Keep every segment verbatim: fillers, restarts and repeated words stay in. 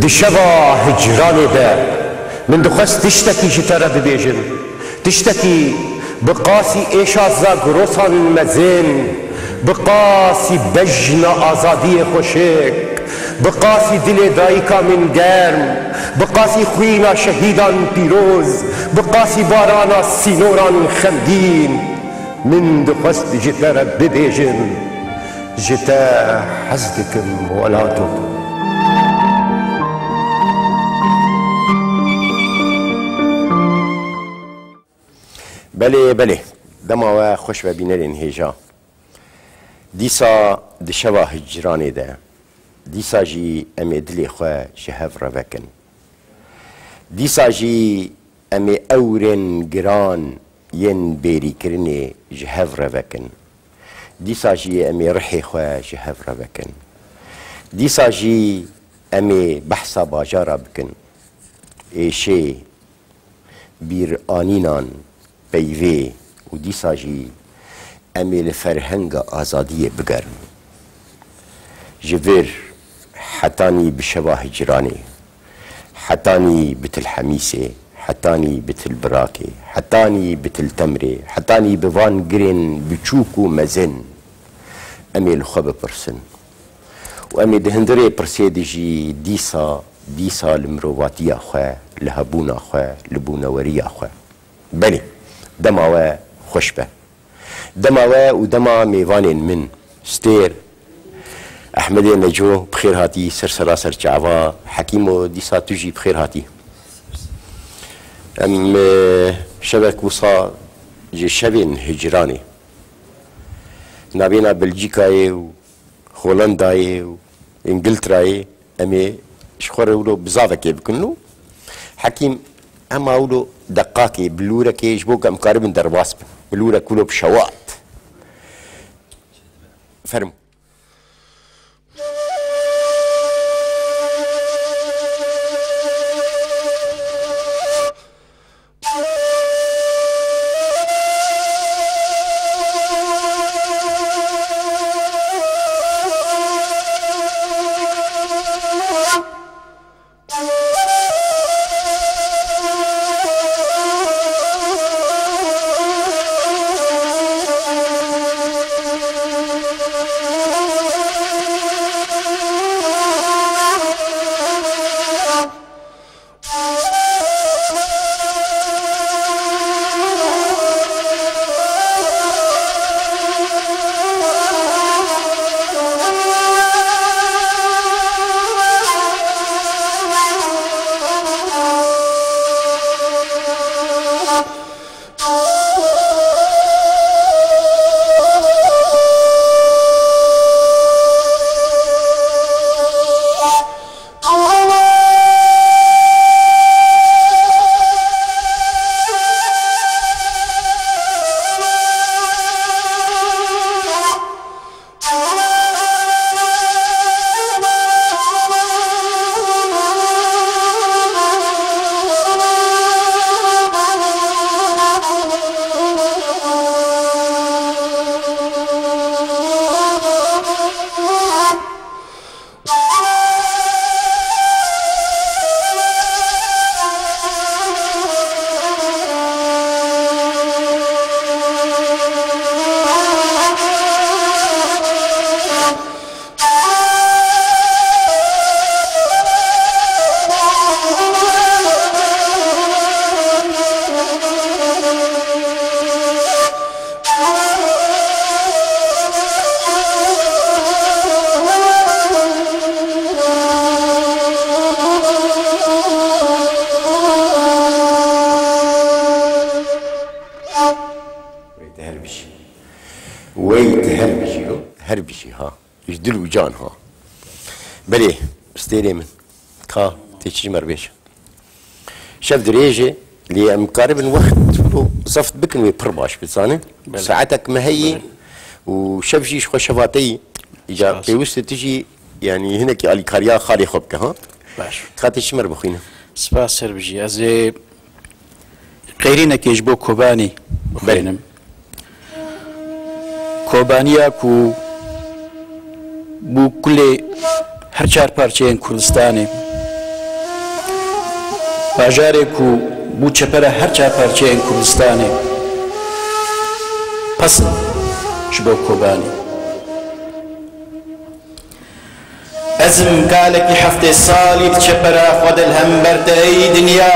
Di şeva hicranê de min dixwest tiştekî ji te re bibêjim. Tiştekî bi qasî êşa Zagrosan mezin, bi qasî bejna azadiyê xweşik, bi qasî dilê dayika min germ, bi qasî xwîna şehîdan pîroz, bi qasî barana sînoran xemgîn, min dixwest ji te re bibêjim. Ji te hez dikim welato. Belê, belê. Dema we xweş be bînerên hêja. Dîsa di şeva hicranê de, dîsa jî em ê dilê xwe ji hev re vekin. Dîsa jî em ê ewrên giran yên bêrîkirinê ji hev re vekin. Dîsa jî em ê rihê xwe ji hev re vekin. Dîsa jî em ê behsa bajara bikin. Êşê, bîranînan, peyvê û dîsa jî em ê li ferhenga azadiyê bigerin. Ji vir hetanî bi şeva hicranê, hetanî bi Til Hemîsê, hetanî bi Til Birakê, hetanî bi Til Temrê, hetanî bi van girên biçûk û mezin em ê li xwe bipirsin. Û em ê di hundirê pirsê de jî dîsa, dîsa li mirovatiya xwe, li hebûna xwe, li bûneweriya xwe. Belê, dema we xweş be. Dema we û dema mêvanên min, Stêr, Ehmedê Neco, bi xêr hatî, ser sera ser çava, Hekîmo, dîsa tu jî bi xêr hatî. Em, e, şevek wisa ji şevên hicranê, navêna Belcîkayê û Holandayê û Îngilterayê, em ê ji xwe re wilo bizavekê bikin û Hekîm, ema wilo deqakê, bilûrekê, ji bo ku em karibin derbas bin. Bilûrek wilo bi şewat. Fermo. Wey te her bijî. Wey te her bijî yo. Her bijî ha. Ji dil û can ha. Belê, stêrê min. Ka tê çi ji me re bêje? Şev dirêj e, lê em karibin wext wilo zeft bikin wê pir baş bizanin. Belê. Saetek me heye Belê. Û şev jî ji xwe şeva te yî. Îca Spas. Pêwist e tu jî, yanî hinekî alîkariya xalê xwe bike, ha? Baş. Ka tê çi me re bixwîne? Spas ser bijî. Ez ê qeyrînekê ji bo Kobanî bixwînim. Belê. Kobaniya ku bû kulê her çar parçeyên Kurdistanê, Bajarê ku bû çepera her çar parçeyên Kurdistanê, pes in ji bo Kobanî. Ez im kalekî heftê salî di çepera xwe de li hember te ey dinya.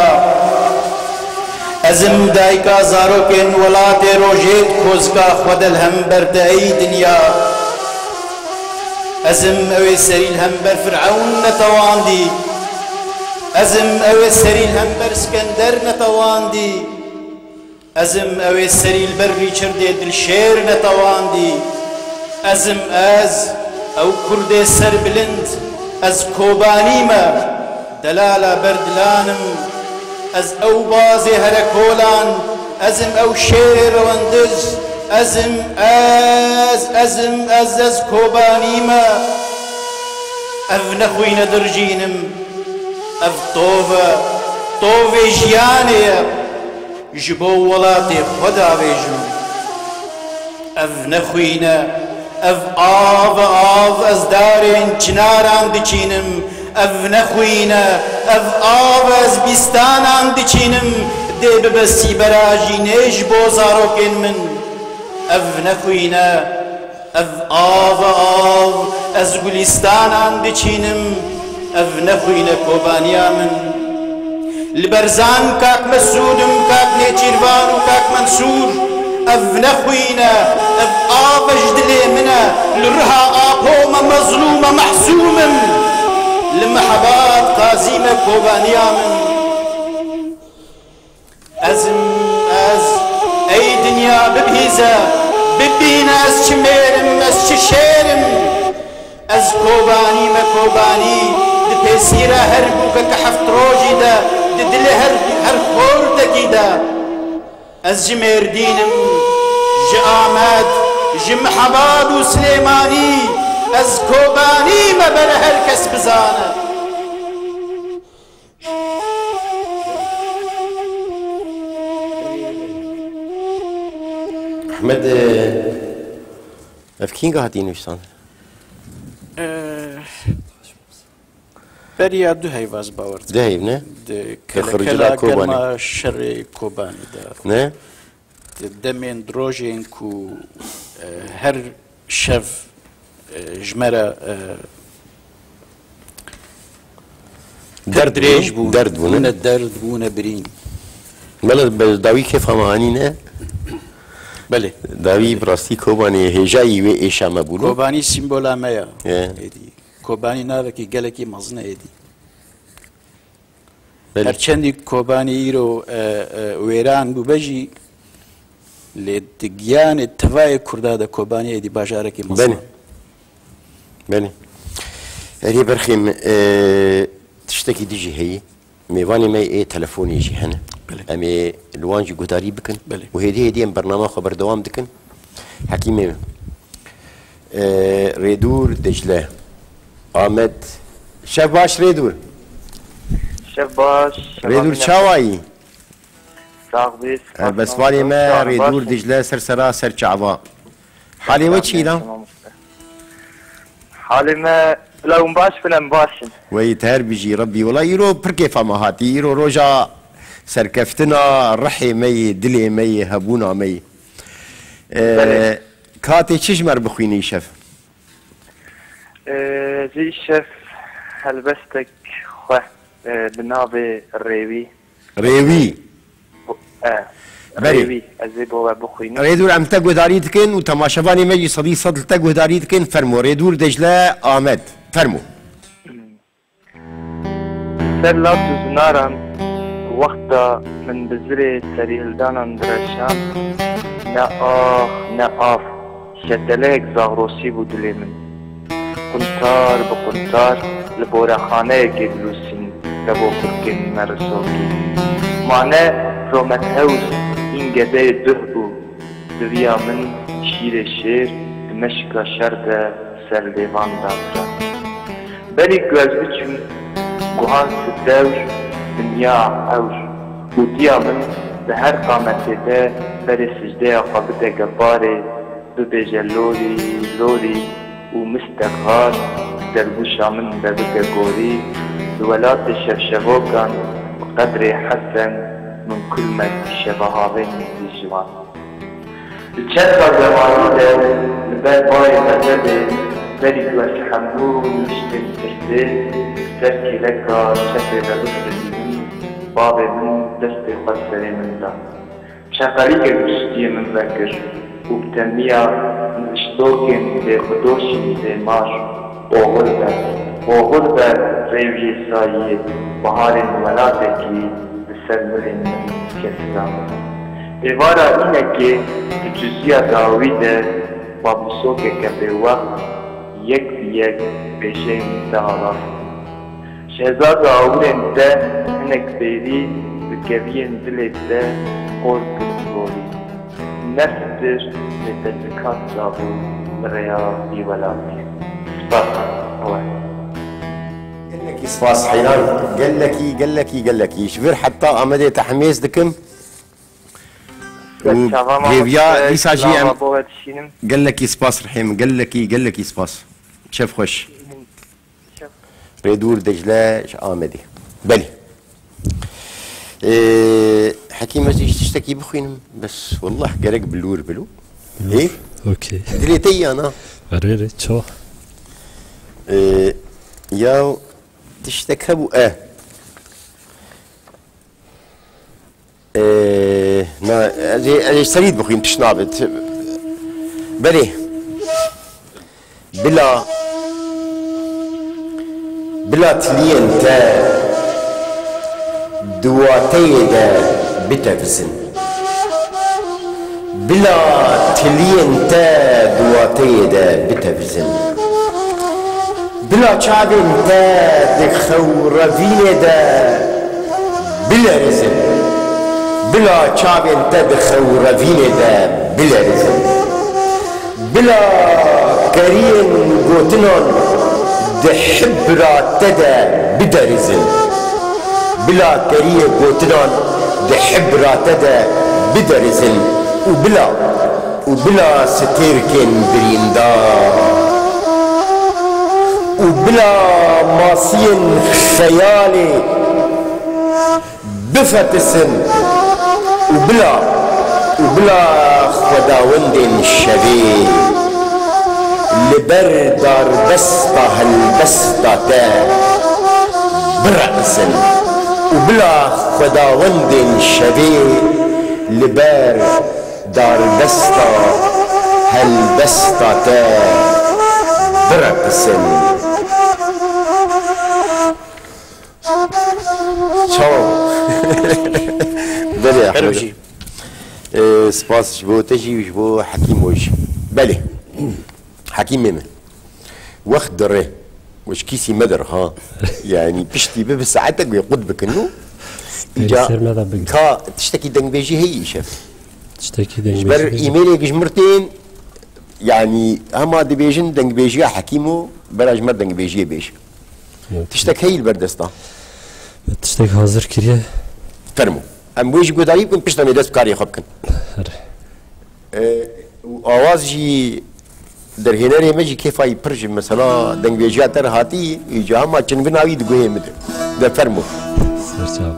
Ez im dayika zarokên welatê rojê di kozika xwe de li hember te ey dinya. Ez im ew ê serî li hember Firewn netewandî. Ez im ew ê serî li hember Skender netewandî. Ez im ew ê serî li ber Rîçerdê Dilşêr netewandî. Ez im ez, ew kurdê serbilind, ez Kobanî me, delala ber dilan im. Ez ew bazê herekolan, ez im ew şêrê rewendiz, ez im ez, ez im ez, ez Kobanî me. Ev ne xwîne dirjînim, ev tov e, tovê jiyanê ye. Ji bo welatê xwe davêjim. Ev ne xwîn e, ev av e, av, ez darên çinaran diçînim. Ev ne xwîn e, ev av e, ez bîstanan diçînim. Dê bibe sîbera jînê ji bo zarokên min. Ev ne xwîn e, ev av e, av, ez gulîstanan diçînim, ev ne xwîne Kobaniya min. Li berzan kak Mesûd im, kak Nêçîrvan û kak Mensûr, ev ne xwîn e, ev av e ji dilê min e, li riha apo me mezlûm e, mehsûm im, li Mehebat Qazî me Kobaniya min. Ez im ez, ey dinya bibihîze, bibîne ez çi mêr im, ez çi şêr im. Ez Kobanî me Kobanî, di pêsîra her bûkeke heft rojî de, di dilê her, her xortekî de. Ez ji Mêrdîn im, ji Amed, ji Mihabad û Silêmanî, ez Kobanî me bere her kes bizane. Ehmed, e, ev kînga hatî nivîsandin? E, beriya du heyv ez bawer dikim. Du heyv ne? Di Di kelekela Xircila Kobanê. Germa şerê Kobanê de. Ne? Di demên di rojên ku, e, her şev, e, ji me re, e, pir Derd dirêj bûn, bûn, derd bûn, bûne e? Derd, bûne birîn. Mele bi dawî kêfa me anîne. Belê. Dawî bi rastî Kobanê hêjayî wê êşa me bûn. Kobanî sîmbola me ya. Ye. Êdî. Kobanî navekî gelekî mezin e êdî. Belê. Her çendî Kobanî îro, e, e, wêran bûbe jî, lê di giyanê tivayê Kurda de Kobanî êdî bajarekî mezin e. Belê. Belê. Erê berxê min, e, tiştekî din jî heye. Mêvanê me ê telefonê jî hene. Belê. Em ê li wan jî guhdarî bikin. Belê. Û hêdî hêdî em bernama xwe berdewam dikin. Hekîmê min. Ee, Rêdûr Dicle. Amed. Şev baş Rêdûr. Şev baş, şeva Rêdûr min çawa yî? Sax bî, spas Helbestvanê mamoste. Me Çawa Rêdûr baş in? Dicle ser sera ser çava. Halê we çi ye lan? Tamam usta. Halê me, bila hûn baş bin, em baş in. Wey, te her bijî Rebbî. Wela îro pir kêfa me hatî. Îro roja serkeftina rihê me yê, dilê me yê, hebûna me yê. Ee, Belê. Ka tê çi ji me re bixwînî îşev? Ee, ez îşev helbestek xwe, ee, bi navê Rêwî. Rêwî. E, Berê. Rêwî, ez ê bo we bixwînim. Rêdûr, em te guhdarî dikin û temaşevanê me jî sedî sed li te guhdarî dikin. Fermo, Rêdûr Dicle Amed. Fermo. Ser lat û zinaran, wexta min bi zirê serîhildanan direşand, ne ax, ne av, şeteleyek zaxrosî bû dilê min. Quntar bi quntar li borexaneyekê dilûsîn, devo kurkên me risokî. Mane Romet Hews hîn gedeyê duh bû. Diviya min şîrê şêr di meşika şer de ser lêvan dafira. Berî ku ez biçûm, guhan sitewr, dinya ewr. Û diya min di her qametê de berê sicdeya xwe bide gebarê, bibêje lorî, lorî û mistexar dergûşa min de bike gorî, di welatê şevşevokan, Qedrê Hesen min kul me dişe bi havên min dî ji wan. Di çerxa zemanî de li ber bayê mezebê berî ku ez hemû niştên pirsê li ser kêleka çepê de bifirînim, bavê min destê xwe serê min da. Çeqelîkek bi şitiyê min vekir û bi temiya min ji tokên bêxwedoşî dê mar, oxir be, oxir be rêwiyê sayiyê biharên welatekî li ser milên min kesî da. Êvara înekê di cuziya dawî de babûsokeke bêwext yek bi yek pêşeyên te alas bûn. Şehzada awirên te hinek bêrî bi keviyên dilê te qoz girt gorî. Ne fitir lê te zikat dabû bi rêya bîwelatiyê. Spas. Ew e. Gelekî spas heyran. Gelekî, gelekî, gelekî. Ji vir heta Amedê te hemêz dikim. Û çava ma hêviya dîsa jî em bo we dişînim. Gelekî spas Rihê min. Gelekî, gelekî spas. Çev xweş. Rêdûr Decle ji Amedê. Belê. Ee, Hekîm, ez ê jî tiştekî bixwînim. Bes, wallah, gerek bilûr, bilûr. Ê? Okey. Dilê te ya na? Erê, erê, çawa? Ee, ya tiştek hebû, e. Ee, na, ez ê, ez ê serî bixwînim, tişt nabe. Belê. Bila, bila tiliyên te di wateyê de bitevizin. Bila tiliyên te di wateyê de bitevizin. Bila çavên te di xewrevînê de bilerizin. Bila çavên te di xewrevînê de bilerizin. Bila keriyên gotinan di hibra te de biderizin. Bila keriyê gotinan di hibra te de biderizin û bila, û bila stêrkên birîndar û bila masiyên xeyalê bifetisin û bila, û bila xwedawendên şevê li ber darbesta helbesta te bireqisin û bila xwedawendên şevê li ber darbesta helbesta te bireqisin. Çawa? Belê, Ehmed. Ee, spas ji bo te jî û ji bo Hekîmo jî. Belê. Hekîmê min. Wext dire. Û ji kîsî me dir, ha. Yani piştî bi, bi saetek wê qut bikin û. Belê, îca ser me de bigre. Ka tiştekî dengbêjî heyî îşev? Tiştekî dengbêjî heyî. Ji ber e-mailê ji mir tên, yani hema dibêjin dengbêjiya Hekîmo, bera ji me dengbêjiyê bêje. Yok. Tiştek heyî li ber desta? Me tiştek hazir kiriye. Fermo. Em wê jî guhdarî bikin, pişta me dest bi karê xwe bikin. Here. E, û awaz jî derhênerê me jî kêfa wî pir ji mesela dengbêjiya te re hatî, îca hema çingina wî di guhê min de. De fermo. Serçav.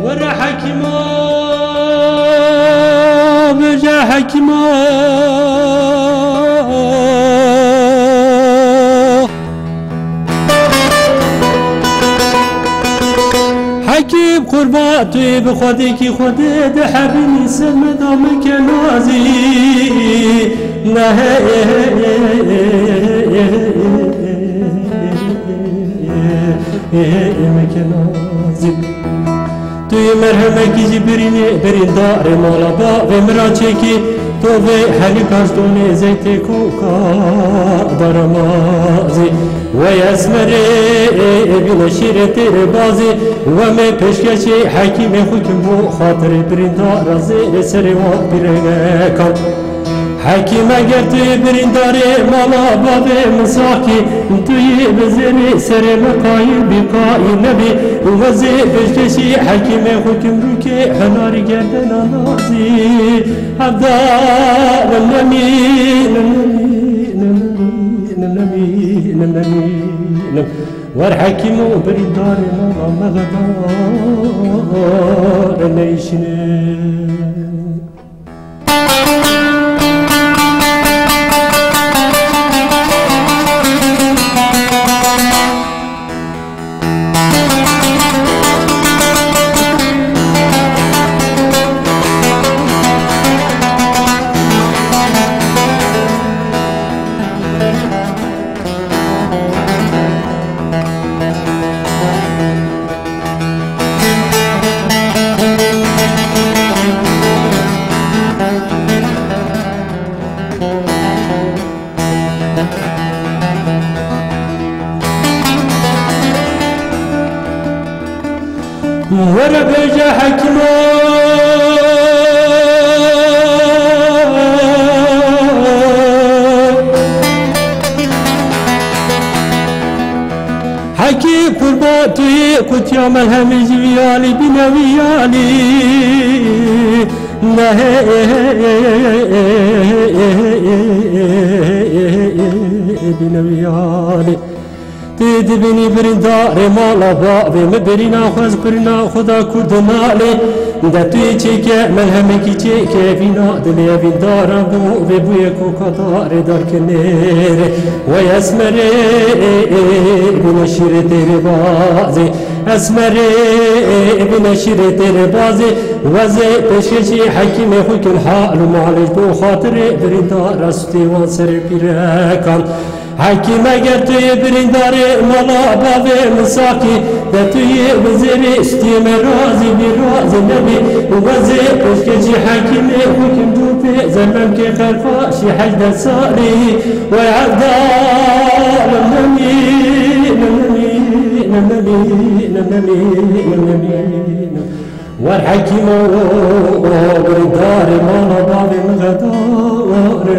Were hekîma, bêje hekîma. Hekîm qurba tu yê bi xwedêkî xwedê dihebînî ser me da meke nazî. Nehê meke nazî. Tu yê Merhemekî jî birînê, birîndarê mala bavê min ra çêkî, tovê herî kaştonê zeytê koka daramazî. Wey esmerê, bîne şîrê têrê bazî, wemê pêşkeşî hekîmê xwe kim bo xatirê birîndara zêrê serê wa pîrekan. Hekîm, eger tu yê birîndarê mala bavê min sax kî, tu yê bi zêrê serê min qayîl bî, qayîl nebî, wezê pêşkeşî hekîmê xwe kim rûkê henarî gerdena nazî. Hevdar nemî, nemî, nemî, nemî, nemî, nemî. Wer hekîm û birîndarê mala me xedar neyşîne. Were bêje hekîmo. Hekî qurba tu yê qutiya melhemê jî vî alî bîne vî alî. Nehê bîne vî alî. Tu dibînî birîndarê mala bavê min, birîna xwe ez qurîna xwe da kurdinalê. De tu yê çêke, melhemekî çêke, vîna dilê vîndara bo vê bûyê koka darê darkinêrê. Wey esmerê, bîne şîrê têrê bazê. Esmerê, bîne şîrê têrê bazê. Wezê pêşkêşî hekîmê xwe kin hal û malê ji bo xatirê birîndara stê wan serê pîrekan. Hekîm, eger tu yê birîndarê mala bavê min sax kî, de tu yê bi zêrê stiyê me razî bî, razî nebî. Wezê pêşkêşî hekîmê xwe kim dû pê zermemkê qerfaşî hejdeh salî. Wey hevdar nemî, nemî, nemî, nemî, nemî, nemî. Wer hekîmo, birîndarê mala bavê min xedar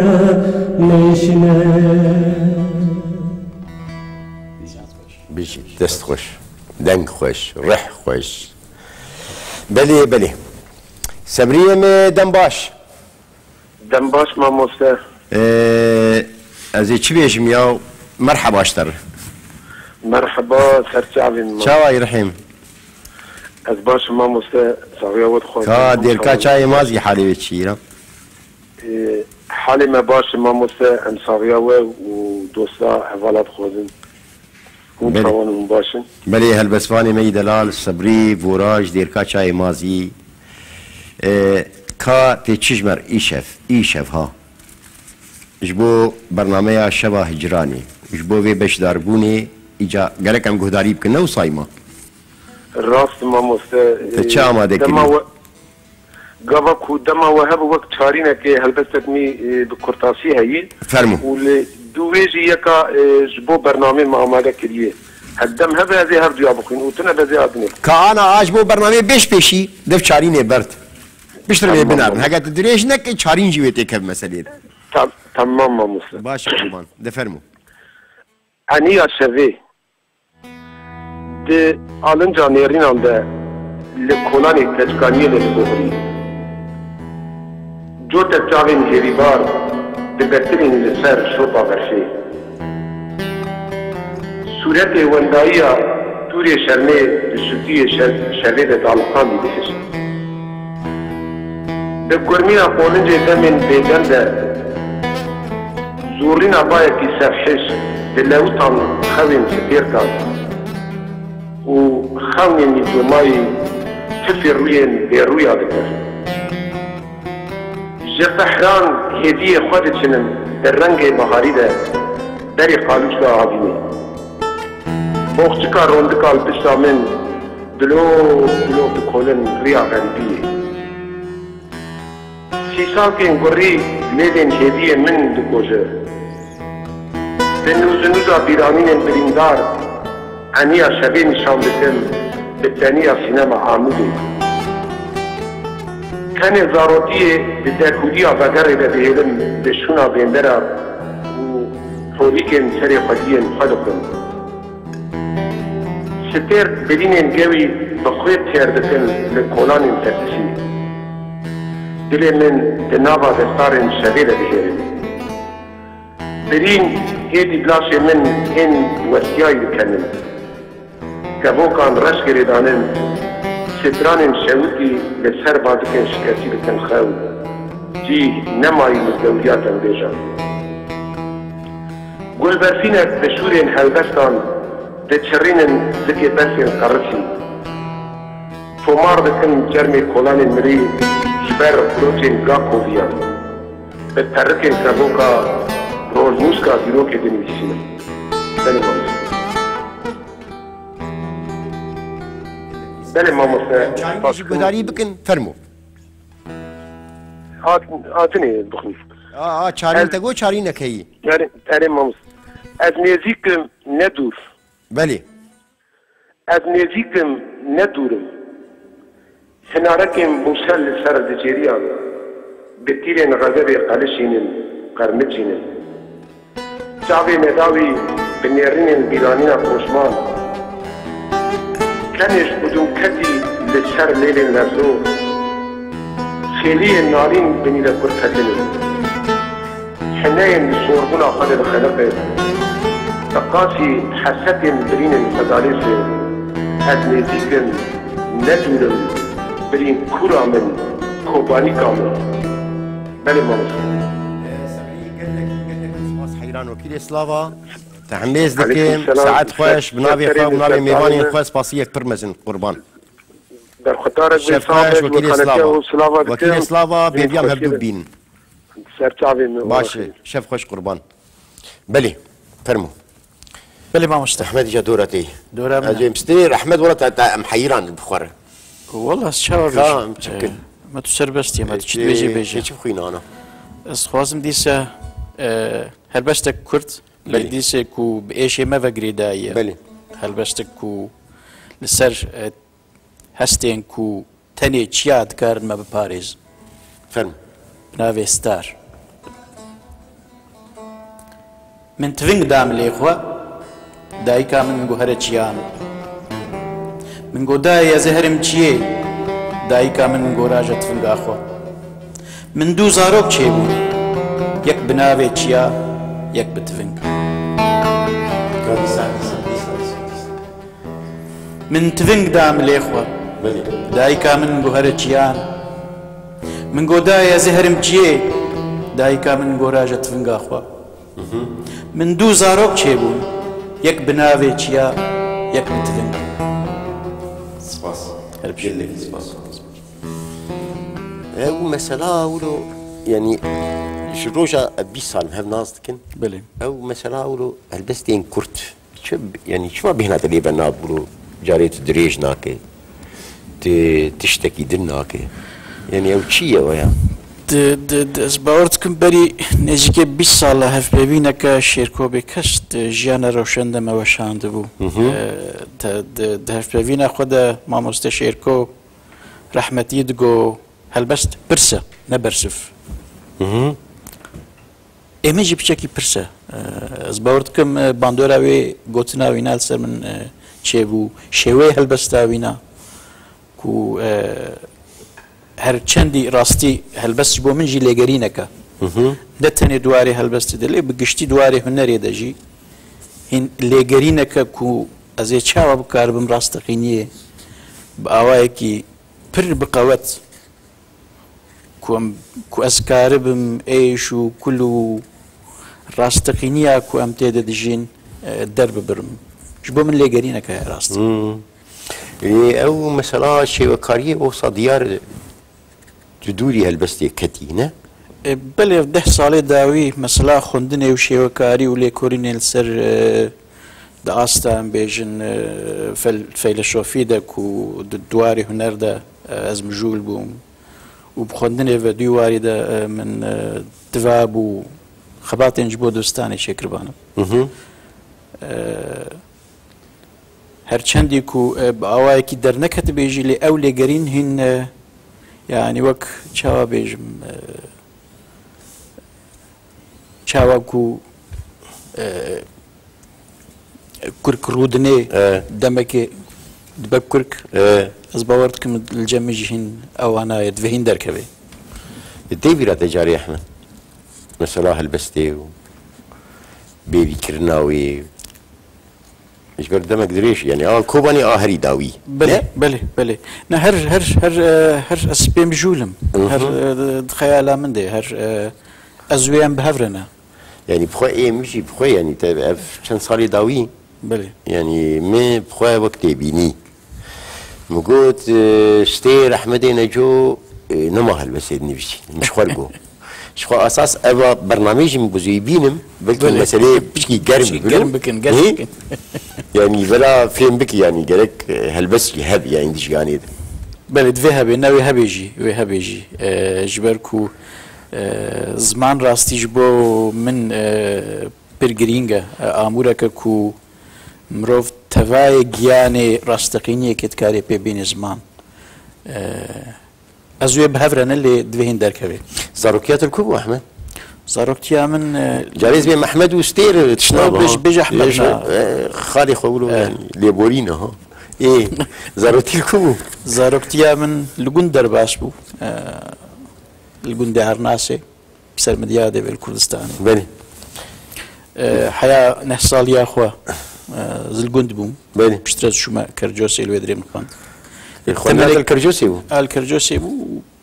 neyşîne. Bijî, dest xweş, deng xweş, rih xweş. Belê, belê. Sebriyê me dem baş. Dem baş mamoste. Ee, ez ê çi bêjim ya? Merheba ji te re. Merheba, ser çavên me. Çawa yî Rihîm? Ez baş im mamoste, saxiya we dixwazim. Ka dêrka çayê Mazgî halê wê çi yî ra? Ee, halê me baş e mamoste, em saxiya we û dosta hevala dixwazin. Hûn çawan in, hûn baş in? Belê, helbestvanê me yî delal, Sebrî, Voraj, dêrka çayê Mazî. E, ka tê çi ji me re îşev, îşev ha. Ji bo bernameya Şeva Hicranê, ji bo vê beşdarbûnê, îca gerek em guhdarî bikin, ne wisa yî ma? Rast, mamoste. Te çi amade kiriye? Gava ku dema we hebû wek çarînekê helbestek mî, e, bi kurtasî heyî. Fermo. Û li dû wê jî yeka, e, ji bo bernameyê me amade kiriye. Hek dem hebe ez ê her duya bixwînim û tune be zê adinê. Ka ana a ji bo bernameyê pêş pêşî dev çarînê bert. Piştre wê binarin. Heke tu dirêj neke çarîn jî wê têkev meselê de. Tam-, tamam mamoste. Baş e qurban. De fermo. Eniya şevê. Di alinca nêrînan de li kolanê keçkaniyê de digoxirî. Cote çavên hêrîbar dibetilîn li ser şopa berfê. Sûretê wendayiya tûrê şermê di şutiyê şev-, şevê de daliqandî dihişt. Di kurmîna qolincê demên bêdem de zûrîna bayekî serhişk di lewitan xewên sipêr da û xewnên mîcomayî tifê rûyên bêrûya dikir. Ji qehran hêdiyê xwe diçinim di rengê biharî de berê qalûçka avînê. Boxçika rondika li pişta min Dilo dilo dikolin riya xerîbiyê. Sîsalkên gurî lêvên hêviyê min dikoje. Bi nûzinûza bîranînên birîndar eniya şevê nîşan dikim bi teniya sînema Amûdê. Tenê zarotiyê di derhûriya vegerê de dihêlim, di şûna vêndera û holîkên serê xwediyên xwe dixwim. Stêrk birînên gewî bi xwê têr dikin li kolanên tepisî. Dilê min di nava destarên şevê de dihêlin. Birîn êdî bi laşê min ên westiyayî dikenin. Kevokan reş girêdanin, stranên şewitî li ser bazikên şikestî dikin xew. Cî nemayî li dewriya tengbêjan. Gulberfînek bi şûrên helbestan diçirînin zikê bersên qerisî. Tomar dikin cermê kolanên mirî ji ber xurotên Gakoviyan. Bi perikên kevoka rojnûska dîrokê dinivîsînin. Belê mamoste. Belê mamoste. Çayî jî guhdarî bikin, fermo. Hat-, hatinê bixwîn. A, a, çarîn Ez te got, çarî nekeyî. Erê, erê mamoste. Ez nêzîk im, ne dûr. Belê. Ez nêzîk im, ne dûr im. Hinarekên Mûsel li ser dicêriyan, bi tîrên xezebê qelişînin, qermicînin. Çavê nedawî bi nêrînên bîranîna koşman. Kenê ji qudûm ketî li ser mêlên Lezlo. Xêliyên narîn binî de kur ketine. Hineyên li sorbûna xwe de dixeliqe. Bi qasî hesetên birînên xwe dalêse. Ez nêzîk im, ne dûr im. Birîn kûra min, kobanîka min. Belê mamoste. Spas heyran wekîlê Slava. Te hemêz dikim. Aleyküm selam. Saet xweş, bi navê xwe û navê mêvanên xwe spasiyek pir mezin qurban. Berxwedarek be. Şef xweş, wekîlê Slava. Wekîlê Slava, bêviyam hevdû bîn. Ser çavê min. Baş e, şef xweş qurban. Belê, fermo. Belê mamoste. Rehmet îca dora te. Dora min. Ez ê em stê, rehmet wela te, te em heyran bi xwe re. Wela ez çawa bêjim? Ka, em çi bikin? Ee, me tu serbest ye, me tu çi dibêjê bêje. Te çi bixwîne ana? Ez dixwazim dîsa, e, helbestek kurt, lê dîsê ku bi êşê me ve girêdayî ye. Belê. Helbestek ku li ser, e, hestên ku tenê çiya dikarin me biparêzin. Fermo. Bi navê Star. Min tiving da milê xwe, dayika min min got here çiyan. Min got dayê ez ê herim çiyê, dayika min min got raje tivinga xwe. Min du zarok çêbûn, yek bi navê çiya, yek bi tiving. Min tiving da milê xwe. Belê. Dayika min got here çiyan. Min got dayê ez ê herim çiyê. Dayika min got raje tivinga xwe. Min du zarok çêbûn. Yek bi navê çiya, yek bi tiving. Spas. Her bir şey. Gelek spas. Ew mesela wilo, yani, ji roja bîst sal hev nas dikin. Belê. Ew mesela wilo helbestên kurt. Çi, yani çima bêhna te lê ve nabûro, carê tu dirêj nake, tu tiştekî din nake? Yani ew çi ye o ya? Di, di, di, ez bawer dikim berî nêzîkê bîst sala hevpeyvîneke Şêrko Bêkes di jiyana rewşen de me weşandibû. Hı hı. E, te, di, di hevpeyvîna xwe de mamoste Şêrko rehmetî digo, helbest pirs e, ne bersiv. Hı hı. Ê min jî piçekî pirs e. Ez bawer dikim, e, bandora wê gotina wîna li ser min, e, çêbû. Şêweyê helbesta wîna ku, e, her çendî rastî helbest ji bo min jî lêgerînek e. Hı hı. Ne tenê di warê helbestê de lê bi giştî di warê hunerê de jî hîn lêgerînek e ku ez ê çawa bikaribim rasteqîniyê bi awayekî pir bi qewet ku em, ku ez karibim êş û kul û rasteqîniya ku em tê de dijîn, e, derbibirim. Ji bo min lêgerînek heye rast. Hmm. Ê, ew mesela şêwekariyê wisa diyar e, tu dûrî helbestê ketî, ne? E, belê, ev deh salê dawî mesela xwendinê û şêwekarî û lêkolînê li ser, e, di asta, em bêjin, e, fel-, feyleşofî de ku di dwarê huner de, e, ez mijûl bûm û bi xwendinê ve dû warî de, e, min, e, diva bû xebatên ji bo dibistanê çêkiribana. Mhm. E, her çendî ku, e, bi awayekî derneketibê jî lê ew lêgerîn hîn, e, yanî wek çawa bêjim, e, çawa ku, e, kurk rûdinê E. demekê dibe kurk, E. ez bawer dikim li cem min jî hîn ewa nayê, divê hîn derkeve. Tê bîra te carê Ehmed? Mesela helbestê û bêvîkirina wê. Ji ber demek dirêj, yani, a Kobanê a herî dawî. Belê, Ne? belê, belê. Ne, her, her, her, e, her ez pê mijûl im. Hı hı. Her, e, di, di xeyala min de, her, e, ez wê em bi hev re ne. Yani, bi xwe ê min jî, bi xwe, yani, te ev çend salê dawî, Belê. yani, min bi xwe wek tê bînî. Min got, e, Stêr Ehmedê Neco, e, nema helbestê dinivîsî. Min ji xwe re got. Ji xwe esas eva bernameyê jî min guzî bînim, belkî Belê. meseleyê piçkî germ Piçkî bibin. germ bikin, germ Hê? bikin. Yani, vela fêm bikî, yani, gerek, e, helbest jî hebe, yani, di jiyanê de. Belê, divê hebe, ne wê hebe jî, wê hebe jî. E, ji ber ku, e, ziman rastî ji bo min, e, pir girîng e. E, amûreke ku mirov tevayê giyanê rasteqîniyekê dikarê pê bînê ziman. E, ez wê bi hev re ne, lê divê hîn derkeve. Zarokiya te li ku bû, Ehmed? Zarokiya min, e, Carê ez bê Mehmed û Stêr tişna Yo, bê, ha. bêj, bêj Ehmed Bêj, na. e, xalê xwe wilo E. yani, lêborî ne ha. Ê, zarokî li ku bû? Zarokiya min li gund derbas bû. E, li gundê Hernasê. Ser Midyadê ve li Kurdistanê. Belê. E, heya neh saliya xwe, e, ez li gund bûm. Belê. Piştre ez çûme Kercosê, li wê derê min xwend. E, xwendina te li Kercosê bû? El Kercosê bû,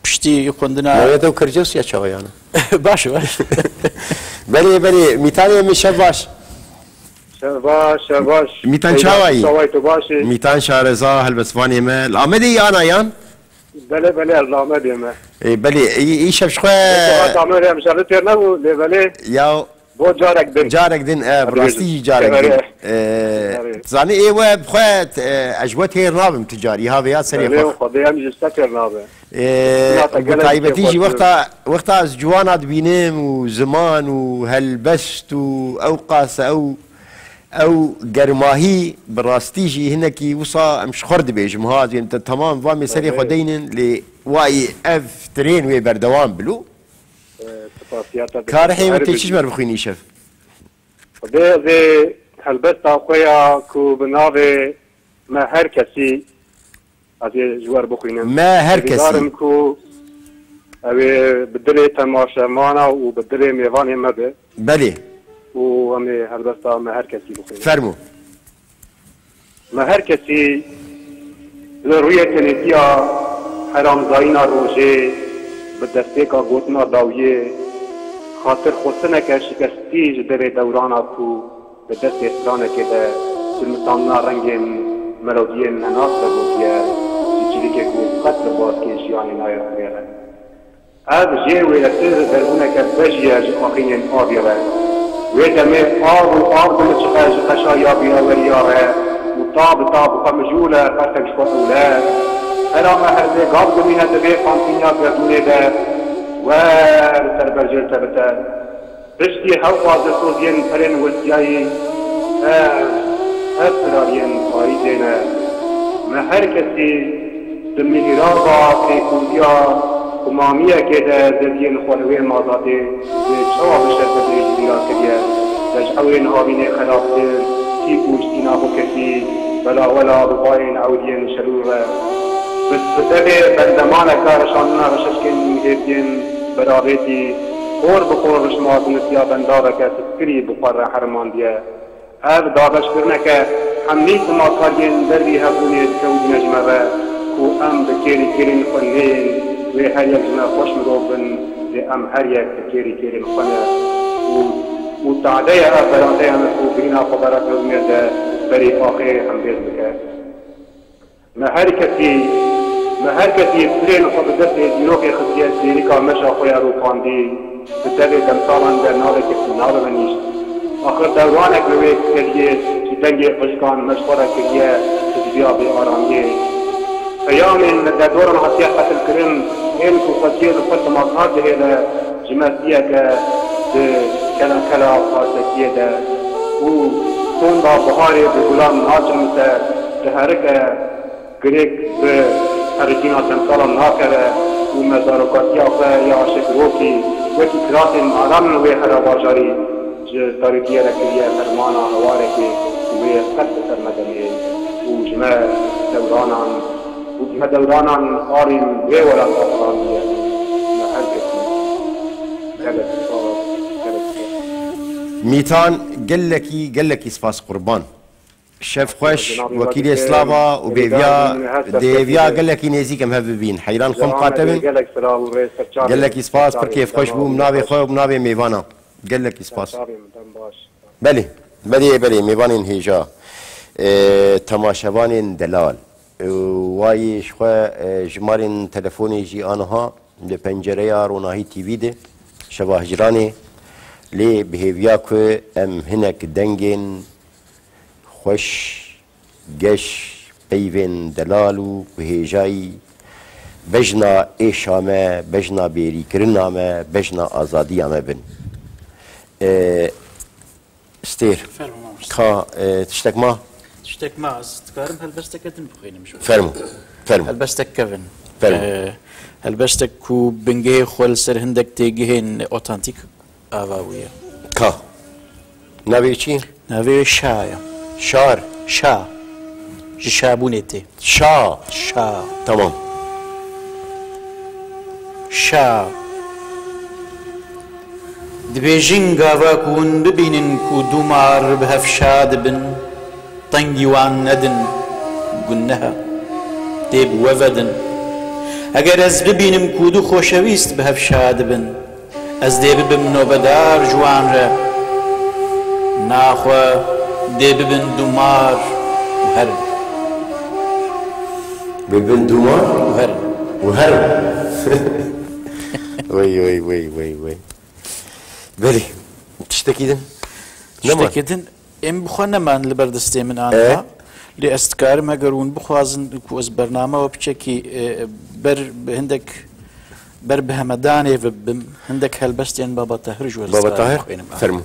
piştî xwendina Navê te û Kercosê ya çawa yani? Baş e, baş. Belê, belê. Mîtanê min şev baş. Şev baş, şev baş. Mîtan Seyda, çawa yî? çawa yî, tu baş î? Mîtan Şareza, helbestvanê me. Li Amedê yî ana yan? Belê, belê, ez li Amedê me. Ê, belê, î-, îşev ji xwe Saet Amedê em şerli têr nebû, lê belê Ya bo carek din. carek din, e, bi Hadi rastî jî carek Belê. din. E, Belê. zanî ê we bi xwe, e, ez ji we têr nabim tu carî, ha vêya serê Belê, xwe. Xwedê em jî ji te têr nabe. E, Sina te bi gelek taybetî jî xweş wexta, wexta ez ciwana dibînim û ziman û helbest û ew qas ew Ew germahî bi rastî jî hinekî wisa em ji xwe re dibêjim, ha, ez ên te temam va mêserê xwe Belê. deynin, lê wayî ev tirên wê berdewam bilo. E, spasiya te dikim. Karihê min Her tê çi ji bijî. me re bixwînî îşev? Xwedê ez ê helbesta xwe ya ku bi navê Me Her Kesî Ez ê ji we re bixwînim. Me Her Kesî. Hêvîdar im ku ew ê bi dilê temaşevana û bi dilê mêvanê me be. Belê. Û em ê helbesta Me Her Kesî bixwînin. Fermo. Me her kesî li rûyê tenêtiya heramzayîna rojê bi destpêka gotina dawiyê, xatirxwestineke şikestî ji derê dewrana ku Bi destê stranekê de zilmitamina rengên melodiyên nenas ve gotiye, ji cîrikê ku qet li baskê jiyanê nayê xwiyere. Ev jê wêretir derbûneke bejî ye ji axînên avê re. Wê demê av û av dimiçiqe ji qeşa ya bîraweriya re û ta bi ta bi xwe mijûl e, qertek ji xwe ewle. Hera me her sê gav dimîne di vê qantîniya gerdûnê de, wer li ser berjêr tevite. Piştî hewqa dilsoziyên perên westiyayî, ev, ev firariyên payîzê ne. Me her kesî di mihraba têkoşîna qumamiyekê de zeviyên xwe li wê mazatê wê çawa bi şerfetê jî bîra kiriye. Dejewên havînê xerabtir, tîp û ji tîna xwe kesî, belawela bi bayên ewdiyên şerû re. Bi, bi devê bendemaneke reşandina reşeşkên hêviyên beravêtî, xor bi xor rişma zinitiya bendaveke sitkirî bi xwe re herimandiye. Ev dabeşkirineke hemî simakariyên dervî hebûnê dikewdîne ji me ve ku em bi kêrî kêrên xwe neyên, wê her yek ji me xweş mirov bin, lê em her yek bi kêrî kêrên xwe ne û, û tade ye ev belateya me ku birîna xwe bera kewdinê de berî axê hembêz bike. Me her kesî, me her kesî pirên xwe bi destê dîrokê xistiye, dêrika meşa xwe ya rûpandî, bi devê demsalan de navekê nabe venîşt. Axir dewranek li wê keriyê ji Dengê qijkan me ji xwe re kiriye hizbiya bêaramiyê. Peyamên li derdoran hatiye qetilkirin, ên ku xweziyê li xwe timazhar dihêle, ji me siyeke di kelekela xasekiyê de û sonda biharê bi gulan naçirimse, diherike. Girêk bi herikîna demsalan nakeve û me zarokatiya xwe ya aşekirokî wekî kirasên aran wê hera bajarî ji tarîtiye re kiriye fermana hewarekê ku wê qet bi ser me demê û ji me dewranan û ji me dewranan arîn wê welat afirandiye. Me her kesî gelek spas, gelek spas. Mîtan, gelekî, gelekî spas qurban. Şev xweş, wekîlê Slava û bêviya, dêviya gelekî nêzîk em hev bibîn. Heyran xwe miqate bin. Gelekî spas, pir kêfxweş bûm, navê xwe û navê mêvana. Gelekî spas. Belê, belê, belê, mêvanên hêja, e, temaşevanên delal. E, wayê ji xwe, e, jimarên telefonê jî aniha li pencereya Ronahî T V de şeva hicranê, lê bi hêviya ku em hinek dengên xweş, geş, peyvên delal û ku hêjayî bejna êşa me, bejna bêrîkirina me, bejna azadiya me bin. E, Stêr, ka, e, tiştek ma? Tiştek ma, ez dikarim helbesteke din bixwînim ji we. Fermo, fermo. Helbestek kevin. Fermo. E, helbestek ku bingehê xwe li ser hindek têgihên otantîk ava bûye. Ka. Navê wî çi ye? Navê wê Şa ye. Şar. Şa. Ji şabûnê tê. Şa. Şa. Tamam. Şa. Dibêjin gava ku hûn bibînin ku dûmar bi hev şa dibin, tengî wan nedin, guneh e. Tê bi we vedin. Eger ez bibînim ku du xoşewîst bi hev şa dibin, ez dê bibim nobedar ji wan re. Naxwe dê bibin dûmar û herin. Bibin dûmar û herin. Û herin. Wey, wey, wey, wey, wey. Belê. Tiştekî din? Neman. Tiştekî din. Em bi xwe neman li ber destê min aniha. Lê ez dikarim, eger hûn bixwazin ku ez bername we piçekî, e, ber bi hindek, ber bi hemedanê ve bibim, hindek helbestên Baba Tahir ji we Baba dikarim Tahir, bixwînim. Fermo.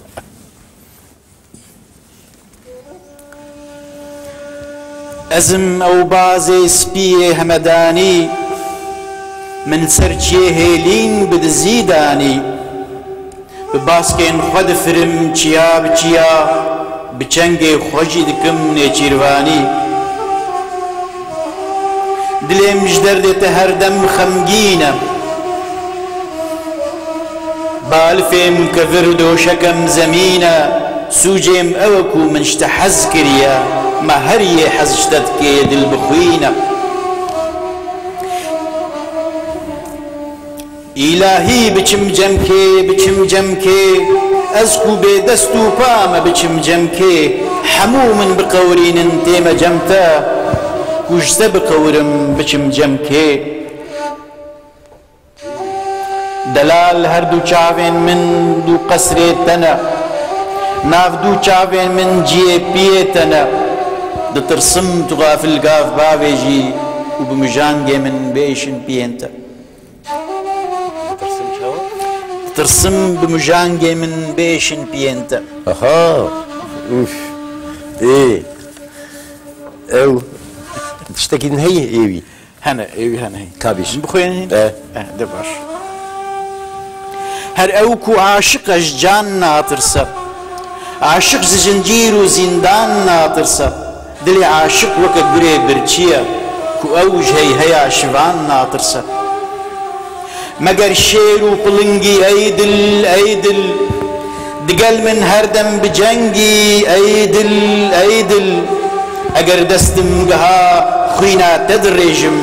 Ez im ew bazê spî yê hemedanî, min li ser çiyê hêlîn bi dizî danî. Bi baskên xwe difirim çiya bi çiya, bi çengê xwe jî dikim nêçîrvanî. Dilêm ji derdê te her dem xemgîn e. Balifêm kevir doşekem zemîn e, sûcêm ew e ku min ji te hez kiriye, me her yê hez ji te dikê dil bi xwîn e. Îlahî biçim cemkê, biçim cemkê, ez ku bê dest û pa me biçim cemkê, hemû min biqewirînin tême cem te, ku ji te biqewirim biçim cemkê. Delal her du çavên min du qesrê te ne, nav du çavên min ciyê piyê te ne, ditirsim tu xafil gav bavêjî û bi mijangê min bêşin piyên te. Ditirsim çawa? Ditirsim bi mijangê min bêşin piyên te. Aha! Uf! Ê! Ew tiştekî din heye êwî? Hene, êwî hene. Ka bêjî. Bixwînin? E. E, de baş. Her ew ku aşiq e ji can natirse. Aşiq ji zincîr û zîndan natirse. Dilê aşiq weke gurê birçî ye, ku ew ji heyheya şivan natirse. Meger şêr û qulingî ey dil, ey dil, digel min her dem bi cengî, ey dil, ey dil. Eger destim giha xwîna te dirêjim,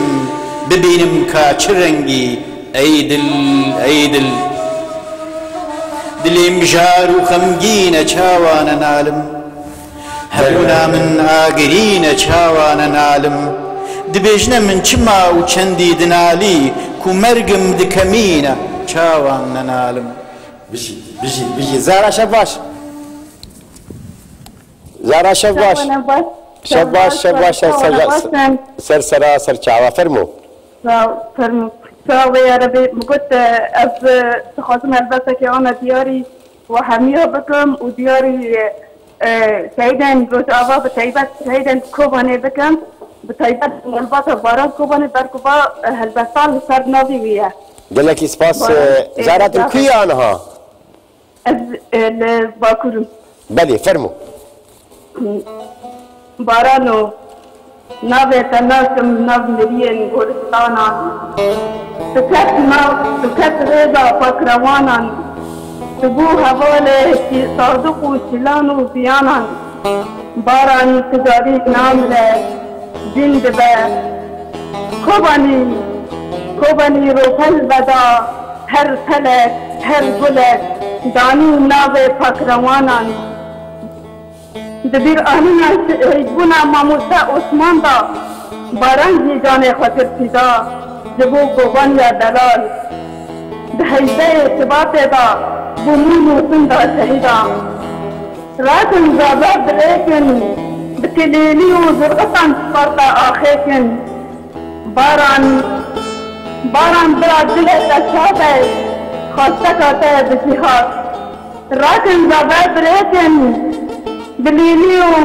bibînim ka çi rengî, ey dil, ey dil. Dilê mijar û xemgîn e, çawa nenalim? Hebûna min agirî ne, çawa nenalim? Dibêjne min çima û çendî dinalî, ku mergim dikemîne, çawa nenalim? Bijî, bijî, bijî. Zara şev baş. Zara, şev baş. Şev baş, şev baş, ser, ser, ser sera, ser çava, fermo. Sağ, fermo. Sağ ol ya Rabbi. Min got, e, ez, e, dixwazim helbesekê ana diyarî we hemiya bikim û diyarî, e, şehîdên Rojava bi taybet şehîdên Kobanê bikim. Bi taybet helbesta Baran Kobanê ber ku va, e, helbesta li ser navê wî ye. Gelekî spas, Baran, e, e, Zara, tu li ku yî aniha? Ez, e, li Bakur im. Belê, fermo. Barano, navê te nakim nav miriyên goristanan. Tu ket nav, tu ket rêza pakrewanan. Tu bû hevalê Sadiq û Şilan û Ziyanan. Baran tu carî namire, zîn dibe. Kobanî, Kobanî rohel veda, her telek, her gulek, danî navê pakrewanan. Di bîranîna şehîdbûna mamoste Osman de, Baran jî canê xwe kir fîda ji bo Kobaniya delal. Di heyveyê Şibatê de bû mûn û sinda şehîdan. Rakin zave birêkin, bi kilêlî û zirxitan sparta axêkin. Baran, Baran bira dilê te şad e, xwesteka te ye bi cîhat. Rakin zave birêkin, bi lîlî û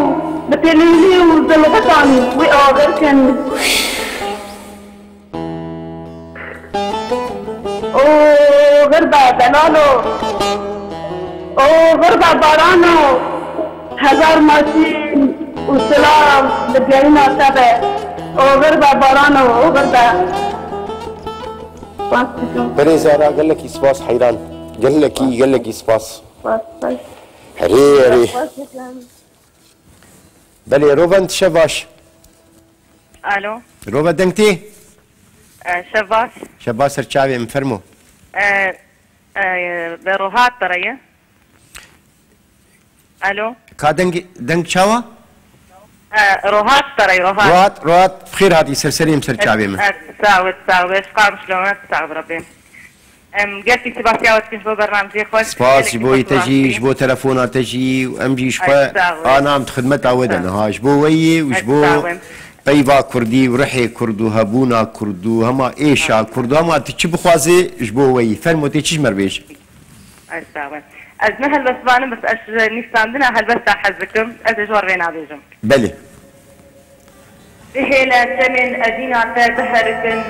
bi kilîlî û zilxitan wî agir kin. Oxir be delalo, oxir be barano, hezar maşîn û silav li gerîna te be. Oxir be barano, oxir be. Spas dikim. Berê Zara, gelekî spas heyran. Gelekî, gelekî spas. Spas, spas. Herê, herê. Spas dikim. Belê, Roven, şev baş. Alo. Rove, deng tê? E, şev baş. Şev baş, ser çavê min, fermo. E, e, be Rohat te re ye. Alo. Ka deng, deng çawa? E, Rohat te re ye, Rohat. Rohat, Rohat, xêr hatî, ser serê min, ser çavê min. E, sağ ol, sağ ol. Eşqam şlomet, sağ ol Rabbim. Em gelkî spasiya we dikin ji bo bernamejê xwe. Spas ji bo te jî, ji bo telefona te jî û em jî ji xwe ana em di xidmeta we de niha. Ji bo we yê û ji bo peyva kurdî û rihê kurd û hebûna kurd û hema êşa kurd û hema tu çi bixwazê ji bo we yî. Fermo tê çi ji me re bêj. Ez ne helbestvan im, bes ez ji nivîsandina helbesta hez dikim, ez ê ji we re vê nabêjim. Belê. Bihêle çemên evîna te biherikin,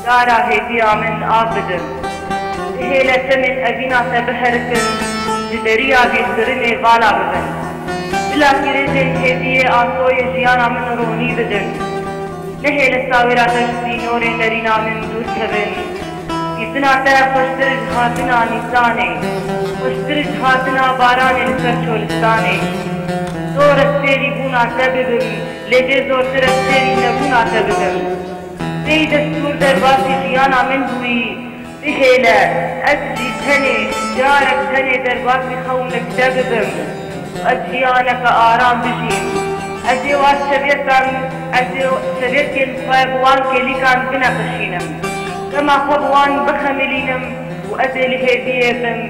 dara hêviya min av bidin. Bihêle çemên evîna te biherikin, ji deriya bêsirinê vala bibin. Bila kîrêjên hêviyê asoyê jiyana min ronî bidin. Nehêle sawêra te ji sînorên derîna min dûr kevin. Dîtina te xweştir ji hatina nîsanê, xweştir ji hatina baranê li ser çolistanê. Zor ez fêrî bûna te bibim, lê dê zortir ez fêrî nebûna te bibim. Sey destûr derbasî jiyana min bûyî, bihêle ez jî tenê, carek tenê derbasî xewnek te bibim. Ez jiyaneke aram bijîm. Ez ê wan şevyekan, ez ê şevyekên xwe bi wan kêlîkan bineqişînim. Dema xwe bi wan bixemilînim û ez ê li hêviyê bim,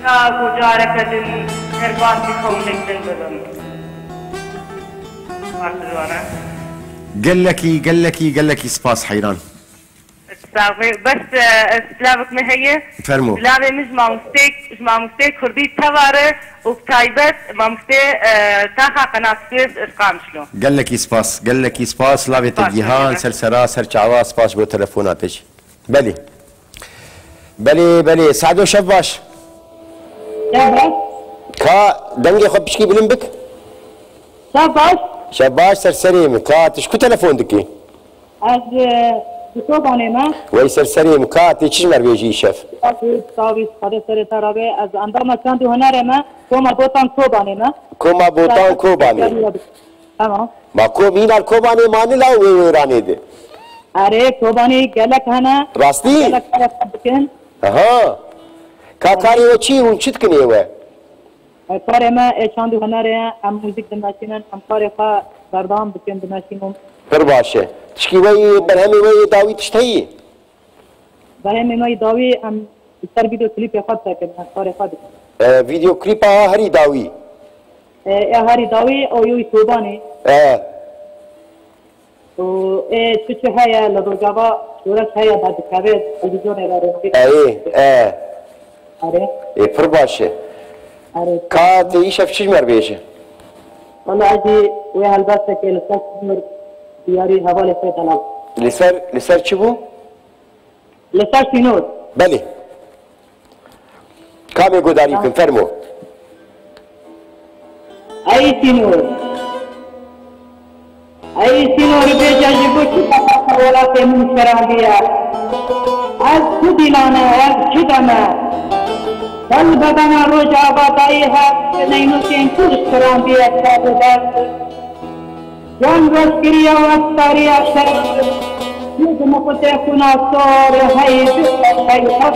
ta ku careke din derbasî xewnek din bibim. Spas ji wan re. Gelekî, gelekî, gelekî spas heyran. Sax be. Bes, e, silavek me heye. Fermo. Silavê min ji mamostê, ji mamostê kurdî teva re û bi taybet mamostê, e, taxa Qenat Suez Irkan Şilo. Gelekî spas, gelekî spas. Lavê te Spas, gihan, spas. Ser sera, ser çawa, spas ji bo telefona te jî. Belê. Belê, belê. Sado, şev baş. Şev baş. Ka dengê xwe piçkî bilind bik. Şev baş. Şev baş, ser serê min. Ka tu ji ku telefon dikî? Ez, e, ji Kobanê me. Wey ser serê min, ka tê çi ji me re bêjî îşev? Sağ ol, sağ ol, Xwedê serê te rabe. Ez endama çand û hunerê me, Koma Botan Kobanê me. Koma Botan Kobanê. Tamam. Ma kom înan Kobanê mane la wê wêranê de? Erê, Kobanê gelek hene. Rastî? Gelek hene dikin. Aha. Ka karê we çi, hûn çi dikin ê we? E, karê me ê çand û hunerê ye, em muzîk dimeşînin, em karê xwe berdewam dikin, dimeşînin. Pir baş e. Tişkî we yê, berhemê we yê dawî tişt heyî? Berhemê me yê dawî em li ser vîdeo klîpê xwe disekin, em karê xwe dikin. E, vîdeo klîpa herî dawî? E, e, herî dawî o yû Kobanê. E. Û, e, çi çi heye li Rojava, Şoreş heye, derdikeve, televîzyonê ve rênivî. E, e. Erê. E, pir baş e. Erê. Ka tê îşev çi ji me re bêje? Wala ez jî wê helbestekê li ser sînor diyarî hevalê xwe delal. Li ser, li ser çi bû? Li ser sînor. Belê. Kamê guhdarî bikin, fermo. Ey sînor. Ey sînor bêje ji bo çi qepaxa welatê min şerandiye? Ev çi dîlan e, ev çi dem e? Sel bedena Rojava dayî her neynûkên kûr şerandiye ser bi dest. Can rojkiriya û estariya şer, yek muqutê xûna sor, hey, hey, hey, hey,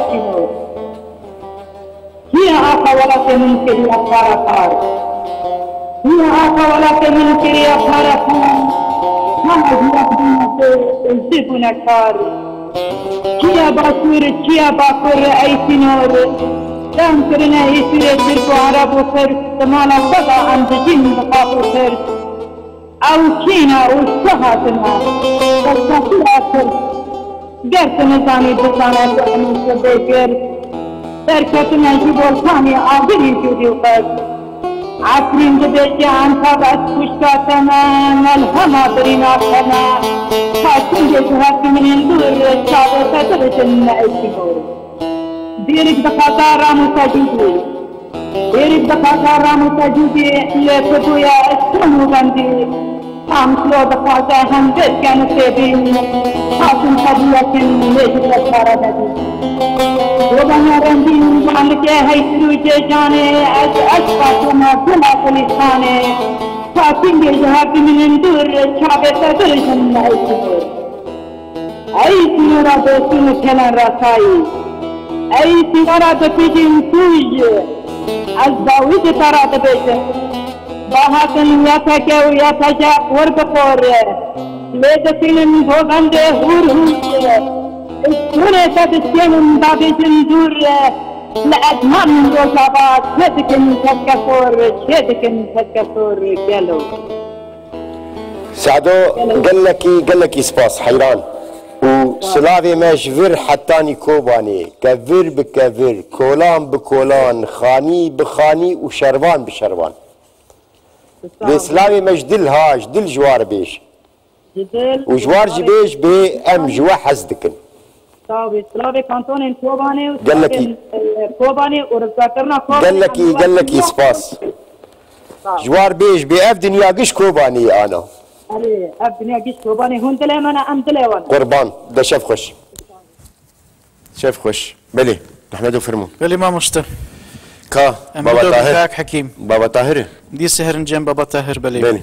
Kî ye axa welatê min kiriye para par? Kî ye axa welatê min kiriye para par? Hema ji yek bûne dê, ji bûne kar. Kî ye başûr, kî ye bakur, ey sînor? Dem kirine îsîrê Tirk û Ereb û Xirs, di mala xwe de em dijîn bi qaf û xirs. Ew kî ne û çi hatine? Destpêkir e kir. Ger tu nizanî, bizane ku em ê tu bê kir. Derketine ji bolkanê agirî cûdî û qir. Efrîn dibêje, Entab ez xwişka te me, melhema birîna te me. Ka çingê ji hev biminên dûr, çavê te dirijin me ey sînor. Dêrik dixwaze ram û tecûdî. Êrik dixwaze ram û tecûdî, lê tu bûye stûn û bendî. Tam kilo dixwaze hembêz gen û sêbî. Hatin qebûlekin lê ji te çare nebî. Webene rengîn, balikê heytir û cêcanê, ez eşqa te me gula Gulîstanê. Ka çingê ji hev bimînin dûr, çavê te birijin me ey sînor. Ey sînora dostî û kelen resayî. Ey sînora dipîcîn tûj. Ez dawî ji te re dibêjim. Ba hatin ya P K K û ya P J P xor bi xor. Lê difînin govendê hûr hûr. Stûnê te dişkênin dabêjin dûr. Li ezmanên Rojava çê dikin keske xor, çê dikin keske xor gelo. Sado, gelekî, gelekî spas, heyran. Û silavê me ji vir hetanî Kobanê, kevir bi kevir, kolan bi kolan, xanî bi xanî û şervan bi şervan. Lê silavê me ji dil ha, ji dil ji war bêj. Ji dil û ji war jî bêj bê em ji we hez dikin. Sağ ol. Silavê kantonên Kobanê û Gelekî. Silavên, e, Kobanê û rizgarkirina Kobanê. Gelekî, gelekî spas. Sağ ol. Ji war bêj bê ev dinya giş Kobanê ana. Erê, ev dinya giş Kobanê hûn dilê me ne, em dilê we ne. Qurban, de şev xweş. Şev xweş. Belê, Mehmedo fermo. Belê mamoste. Ka, em Baba Tahir. Kak Hekîm. Baba Tahir. Dî sehrin cem Baba Tahir, belê. Belê.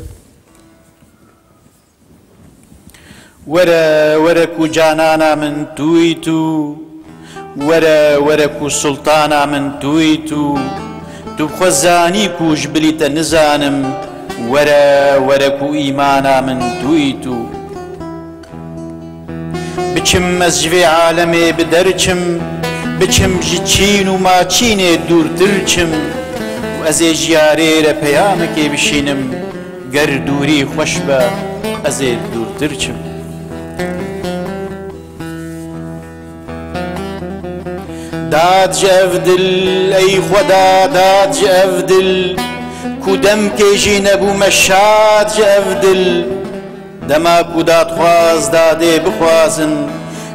Were, were ku canana min tûyî tû, were, were ku sultana min tûyî tû, tu bi xwe zanî ku ji bilî te nizanim, were, were ku îmana min tûyî tû. Biçim ez ji vê alemê bi der çim, biçim ji çîn û maçînê dûrtir çim û ez ê ji yarê re peyamekê bişînim. Ger dûrî xweş be, ez ê dûrtir çim. Dad ji ev dil, ey Xweda, dad ji ev dil, ku demkê jî nebûme şad ji ev dil. Dema ku dadxwaz dadê bixwazin,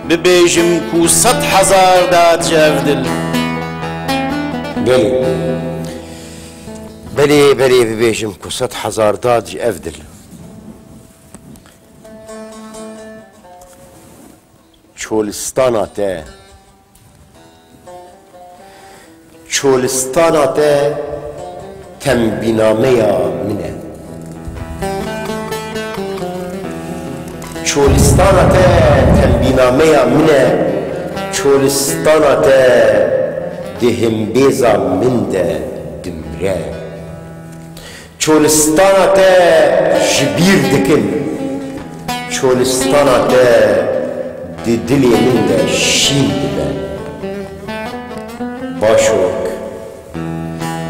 bibêjim ku sed hezar dad ji ev dil. Belê. Belê, belê, bibêjim ku sed hezar dad ji ev dil. Çolistana te. Çolistana te tembînameya min e. Çolistana te tembînameya min e. Çolistana te di himbêza min de dimre. Çolistana te ji bîr dikim. Çolistana te di dilê min de şîn dibe. Başok,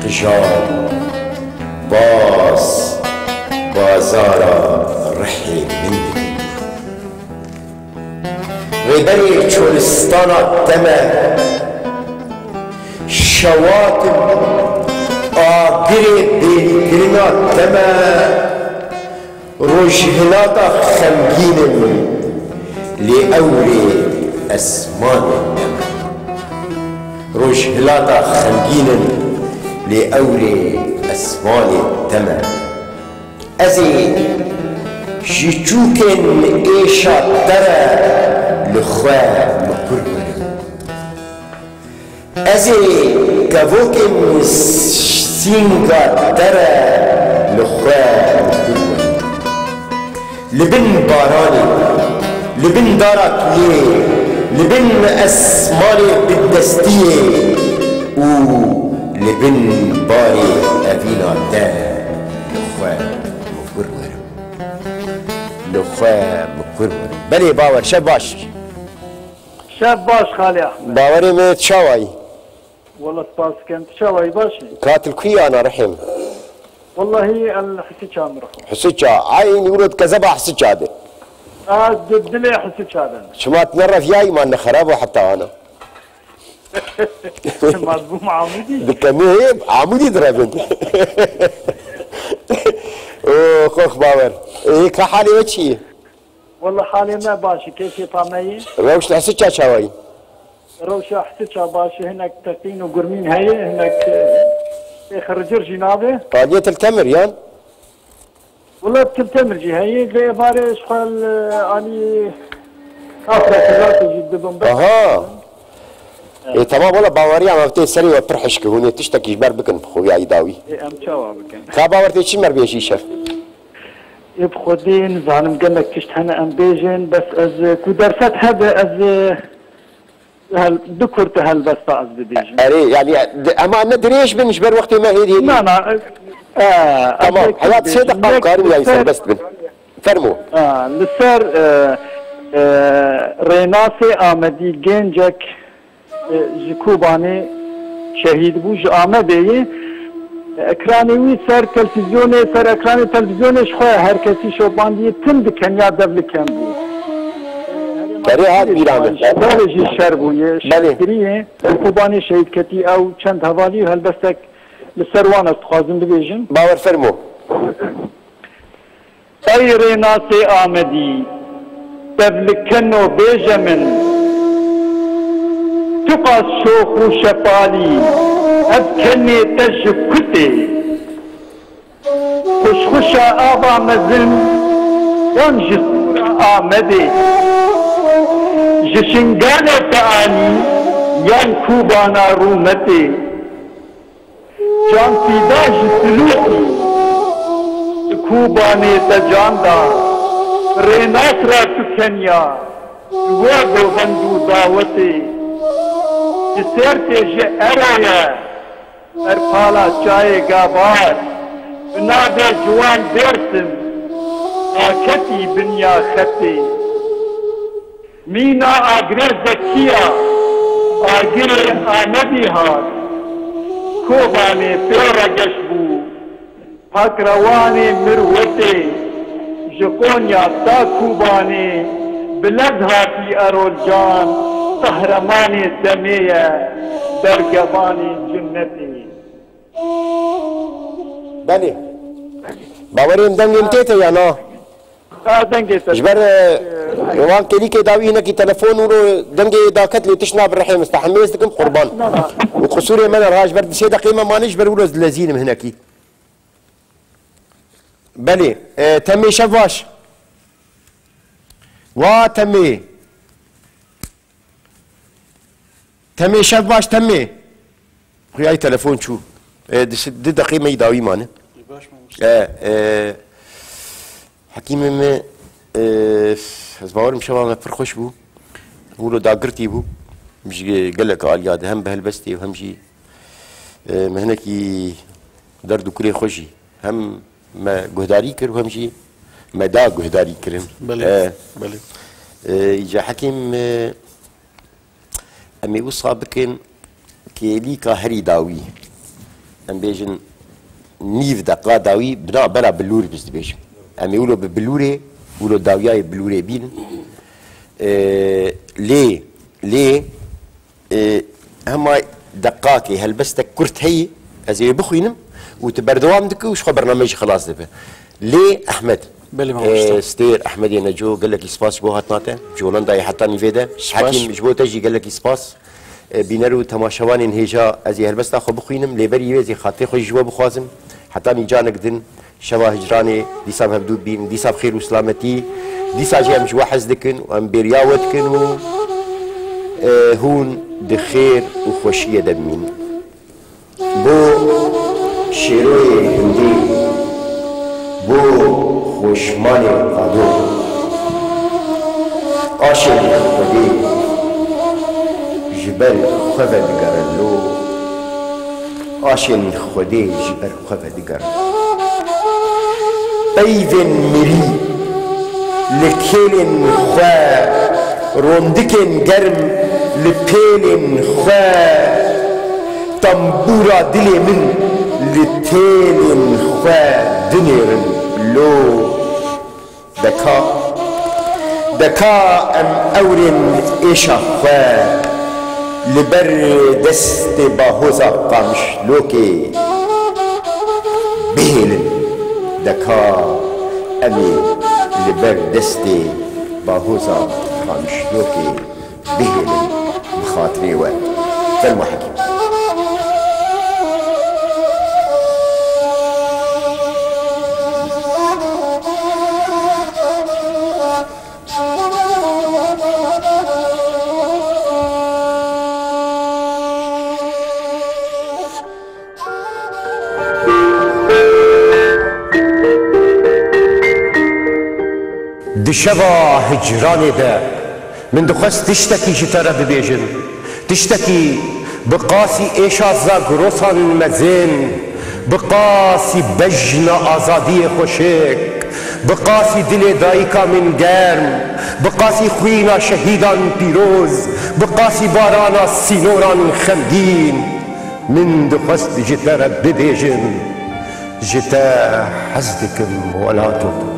qijal, Baz, bazara rihê min dikin. Rêberê çolistana te me, şewat im, agirê bêlîkirina te me, rojhilata xemgîn im, lê ewrê esmanê te me. Rojhilata xemgîn in, lê ewrê esmanê te me. Ez ê ji çûkên êşa te re li xwe miqur werim. Ez ê kevokên sînga te re li xwe miqur werim. Li bin baranê, li bin dara tuyê, li bin esmanê bi destiyê û li bin barê evîna te li xwe miqur werim. Li xwe miqur werim. Belê bawer, şev baş. Şev baş, Xalê Ehmed. Bawerê me, tu çawa yî? Wela spas dikim. Tu çawa yî, baş î? Katil kuyî ana rihê min? Wellahî el Hisiça min rihê. Hisiça. Eynî wilo di kezeba Hisiça de. Ez di dilê Hisiça de. Çima tu nereviyayî, ma ne xerab o heta ana? Ma bûm Amûdî. Di kemê hê Amûdî direvin. Oxox bawer. Ê, ka halê we çi ye? Wela halê me baş e, kêfê pa me ye. Rewş li Hisiça çawa yî? Rewşa Hisiça baş e, hinek teqîn û gurmîn heye, hinek, e, ê xiricir jî nabe. Aliyê Til Temir yan? Wela Til Temir jî heye, lê êvarê ji xwe li alî Kafra Kilatê jî dibim. Aha. Ê, tamam, wela baweriya me tê serê we pir hişk e, hûn ê tiştekî ji ber bikin bi xweviyayî dawî. Ê, em çawa bikin? Ka bawer tê çi me re bêjî şev? Ê, bi xwedê nizanim gelek tişt hene em bêjin, bes ez, e, ku derfet hebe ez, e, hel-, du kurte helbesta ez bibêjim. Erê, yani, di-, ema ne dirêj bin ji ber wextê me hêdî hêdî. Na, na, e, e, Tamam, ez ê heyat sê bibêjim. Deqa Yek karin li yani ser serbest bin. Fermo. A, li ser, e, e, rênasê Amedî gencek, e, ji Kobanê şehîd bû, ji Amedê ye. Ekranê wî ser televîzyonê, ser ekranê televîzyonê ji xwe her kesî şopandiye, tim di kenya dev li kem bû. Erê, hat bîra min. Ji Kobanê jî şer bûye, Belê. Şerkiriye. Kobanê şehîd ketî, ew çend hevalî û helbestek li ser wan ez dixwazim bibêjim. Bawer fermo. Ey rênasê Amedî, tevlikeno bêje min, tu qas şox û şepalî, ev kenê te ji ku tê? Xuşxuşa ava mezin yan ji Amedê? Ji Şingalê te anî yan Kubana rûmetê? Can fîda ji Silûkî, di Kobanê te can da, rênas ra tu kenya, ji we govend û dawetê. Ji Sêrtê ji Eroye, ser pala çayê Gabar, bi navê Ciwan Dêrsim, raketî binya xetê. Mîna agirê Zekiya, agirê Amedî hat, Kobanê pê re geş bû. Pakrewanê mirwetê, ji Qonya ta Kobanê, bi lez hatî Erolcan, qehremanê demê ye, bergevanê cinnetê. Belê. Bawerê em dengê em tê te ya na? Ha, dengê te. Ji ber, e, wan kêlîkê dawî hinekî telefon û ro dengê daket lê tişt nabe rihê min. Te hemêz dikim qurban. Na, na. Û qisûrê me ne, ha, ji ber di sê deqê me mane, ji ber wilo ez dilezînim hinekî. Belê, e, Temê şev baş. Wa Temê. Temê şev baş Temê. Xuyayî telefon çû. E, di, di deqê me yî dawî mane. Ê baş mamoste. E, e, Hekîmê me, e, ez bawerim şeva me pir xweş bû. Wilo dagirtî bû. Ji gelek aliya de hem bi helbestê û hem jî, e, me hinekî derd û kurê xwe jî hem me guhdarî kir û hem jî me da guhdarî kirin. Belê, E, belê. E, îca Hekîm, e, Em ê wisa bikin kêlîka herî dawî. Em bêjin, Nîv deqa dawî bina bela bilûr biz dibêjim. Em ê wilo bi bilûrê, wilo dawiyayê bilûrê bînin. Ee, lê, lê, e, hema deqakê helbestek kurt heyî, ez ê bixwînim û tu berdewam dike û ji xwe bernameyê jî xilas dibe. Lê Ehmed, Belê, e, mamoste. Stêr Ehmedê Neco, gelekî spas ji bo hatina te. Ji Hollandayê heta nîvê de. Spas. Hekîm, ji bo te jî gelekî spas. E, bîner û temaşevanên hêja, ez ê helbesta xwe bixwînim, lê berî wê ez ê xatirê xwe jî ji we bixwazim. Heta nîcanek din, şeva hicranê, dîsa bi hevdû bîn, dîsa bi xêr û silametî, dîsa jî em ji we hez dikin û em bêriya we dikin û, e, hûn di xêr û xweşiyê de bimînin. Bo şêroyê gundî, bo xweşmanê qado, aşên Xwedê ji ber xwe ve digerin lo, aşên Xwedê ji ber xwe ve digerin. Peyvên mirî li kêlên xwe, rondikên germ li pêlên xwe, tembûra dilê min li têlên xwe dinêrin lo. Deka, deka em ewrên êşa xwe li ber destê bahoza Qamişlokê bihêlin. Deka em ê li ber destê bahoza Qamişlokê bihêlin. Bi xatirê we. Fermo Hekîm. Di şeva hicranê de min dixwest tiştekî ji te re bibêjim. Tiştekî bi qasî êşa Zagrosan mezin, bi qasî bejna azadiyê xweşik, bi qasî dilê dayika min germ, bi qasî xwîna şehîdan pîroz, bi qasî barana sînoran xemgîn. Min dixwest ji te re bibêjim, ji te hez dikim welato.